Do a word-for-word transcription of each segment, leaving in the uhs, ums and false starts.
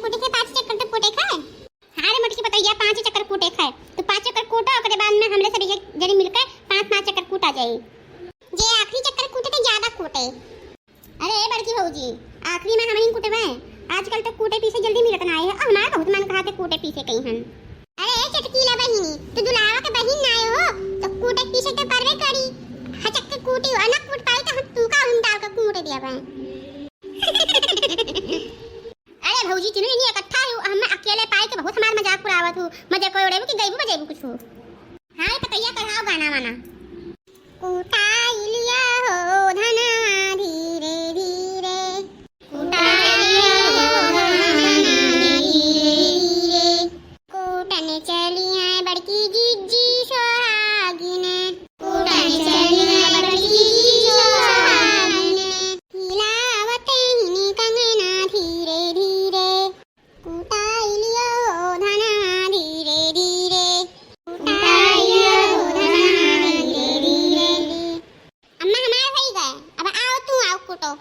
कूटे के पाँच चक्कर तो कूटे खाए। हाँ रे मोटकी पतोहिया, पाँच चक्कर कूटे खाए। तो पाँच चक्कर कूटो, ओकरे बाद में हमरे सब एक जनी मिलकर पाँच पाँच चक्कर कूटा जाए। जे आखिरी चक्कर कूटे तो ज्यादा कूटे। अरे बड़की भौजी, आखिरी में हमहीं कूटबे। आजकल तो कूटे पीसे जल्दी मिलत ना आए है। अब हमारा बहुत मन कहा के कूटे पीसे कहीं हन। अरे चटकीला बहिनी, तू दुलावा के बहिन ना आए हो, तो कूटे पीसे तो करबे करी। हचक के कूटी हो, ना कूट पाई तो हम तू का उन डाल के कूट दिया बे। अरे भौजी, तीनों जनी इकट्ठा हो, हम अकेले पाए के बहुत हमार मजाक उड़ावत हो। मजाक उड़ावे कि गइबू बजाइबू कुछ हो। हाँ रे पतैया, कराओ गाना वाना। कुटाइलिया हो धनवा धीरे धीरे। कुटाइलिया हो धनवा धीरे धीरे। कूटन चली हैं बड़की जिज्जी सोहागिन। कूटन चली हैं बड़की जिज्जी सोहागिन। हिलावत हिनी कंगना धीरे धीरे। कुटाइलियो धनवा धीरे धीरे। कुटाइलियो धनवा धीरे धीरे। अम्मा हमार होई गए, अब आओ तू आओ कूटो।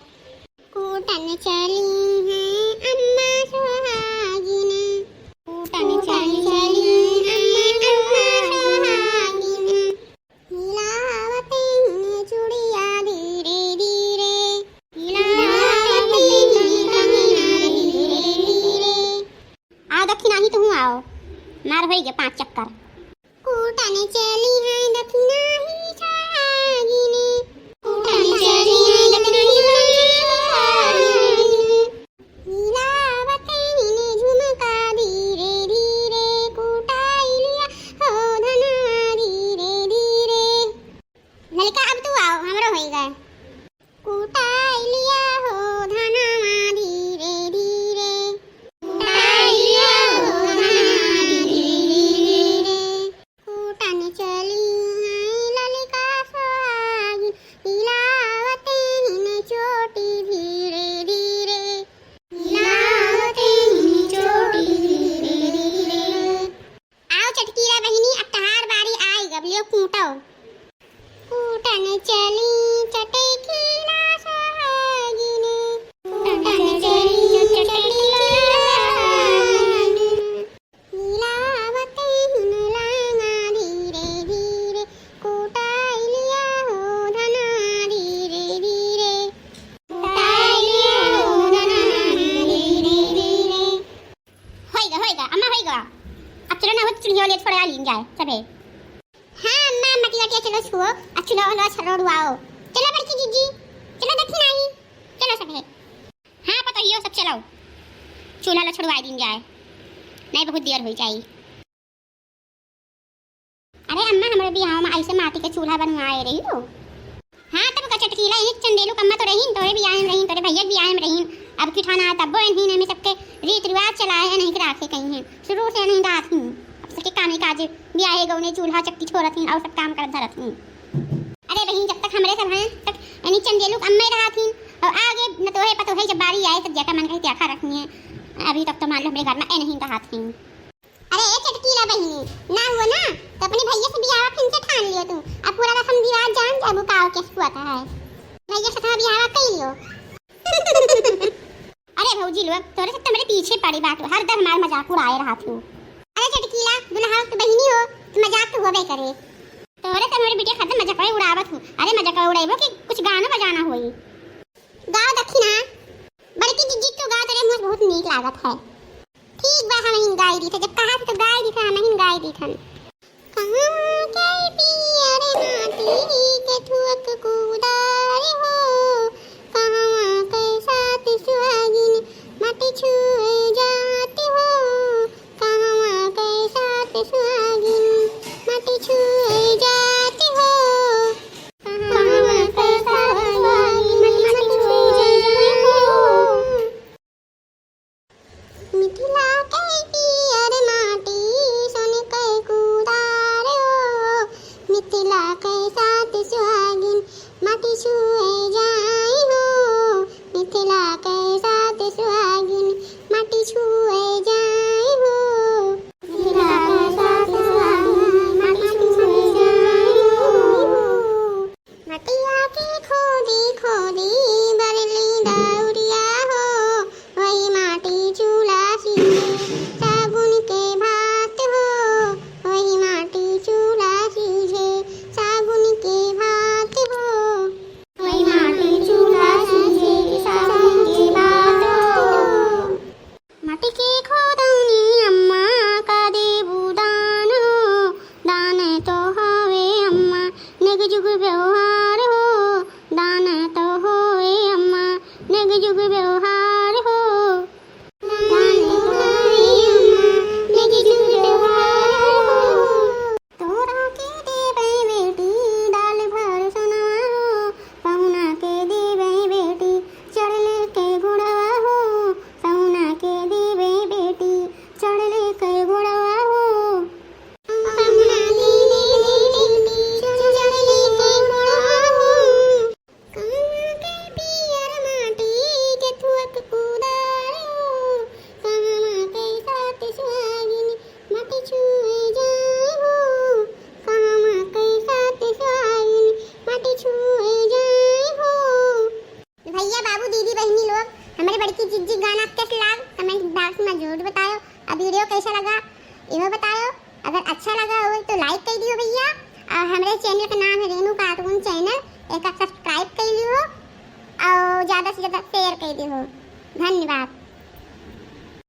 कूटन चली हैं अम्मा सोहागिन। कूटन चली हैं अम्मा, अम्मा सोहागिन। हिलावत हिने चूड़िया धीरे धीरे। हिलावत हिने कंगना धीरे धीरे। आओ दखिनाही तुहूँ आओ, मार होई गए पाँच चक्कर। कूटन चली हैं दखिनाही सोहागिन। कूटन चली हैं दखिनाही सोहागिन। हिलावत हिने झुमका धीरे धीरे। कुटाइलिया हो धनवा धीरे धीरे। ललिका अब तू आओ, हमरो होई गए। कुटाइलिया हो धनवा धीरे धीरे। कुटाइलिया हो धनवा धीरे धीरे। कूटन चली हैं ललिका सोहागिन, हिलावत हिने चोटी धीरे धीरे। हिलावत हिने चोटी धीरे धीरे। आओ चटकीला बहिनी, अब तहार बारी आई गब, लियो कूटो। कूटन चली चटकीला सोहागिन। कूटन चली चटकीला सोहागिन। हिलावत हिन लांगा धीरे धीरे। कुटाइलिया हो धनवा धीरे धीरे। कुटाइलिया हो धनवा धीरे धीरे। होइगा, होइगा, अम्मा होइगा। अब चलो ना हो तो चुल्हिया वाले थोड़ा लीन जाए सभे। हाँ अम्मा, मटिया वटिया चलो छुओ, अब चुल्हा वाला छड़ो डुआओ। चलो बड़की जीजी, चलो दखिनाही, चलो सभे। हाँ पतोहियो सब चलो, चूल्हा ला छुड़वाई दीन जाए, नहीं बहुत देर होई जाई। अरे अम्मा, हमरे बियाह में ऐसे माटी के चूल्हा बनवाए रही हो। हाँ, तब का चटकीला, इन्हीं चंदेलू कम्मा तो रहीन, तोरे बियाह में रहीन, तोरे भैया के बियाह में रहीन। अब की ठाना है, तब्बो इन्हीं ने में सबके रीत रिवाज चलाए हैं, नहीं के राखे कहीं हैं। शुरू से नहीं रात ही। अब सबके कामे काज, बियाहे गौने, चूल्हा चक्की छोड़त ही और सब काम करत धरत ही। अरे बहिन, जब तक हमरे सब हैं, तब तक इन्हीं चंदेलू कम्मे रहत ही। और आगे न तोहे पतोहे जब बारी आए, तब जेका मन कहे त्याखा रखनी है। अभी तक तो मान लो हमरे घर में ए नहीं रहत ही। अरे ए चटकीला बहिनी, ना हुआ ना, तो अपने भैया से बियाह फिन से ठान लियो तू। अब पूरा रसम रिवाज जान जाबू का के हुआ था है। भैया से तो बियाह कर लियो। अरे भौजी लोग, तोरे सब तो मेरे पीछे पड़ी बात, हर दर हमार मजाक उड़ाए रहत हो। अरे चटकीला, दुल्हा के बहिनी हो, तो मजाक तो होबे करे। तोरे सब मेरे बिटिया खातिर मजाक उड़ावत हो। अरे मजाक उड़ाइबो कि कुछ गाना बजाना होई। गाओ दखिना। बड़की जिज्जी, तू गाओ, तोरे मुँह से बहुत नीक लागत है। ठीक बा, हमहिन गाई दीथन, जब कहा थे तो गाई दीथन, हमहिन गाई दीथन। कहाँ के पियर माटी के ठुअक कुदार हो, कहाँ के सात सुहागिन माटी छुए जात हो, कहाँ के सात सुहागिन माटी छुए जात हो, कहाँ के सात सुहागिन माटी छुए जात हो। मिथिला के पियर माटी सोन के कुदार हो, मिथिला के सात सुहागिन माटी छुए जाए वीडियो कैसा लगा, इहो बतायो। अगर अच्छा लगा हो तो लाइक कर दियो भैया, और हमरे चैनल का नाम है रेनू कार्टून चैनल, एका सब्सक्राइब कर लियो और ज़्यादा से ज़्यादा शेयर कर दियो। धन्यवाद।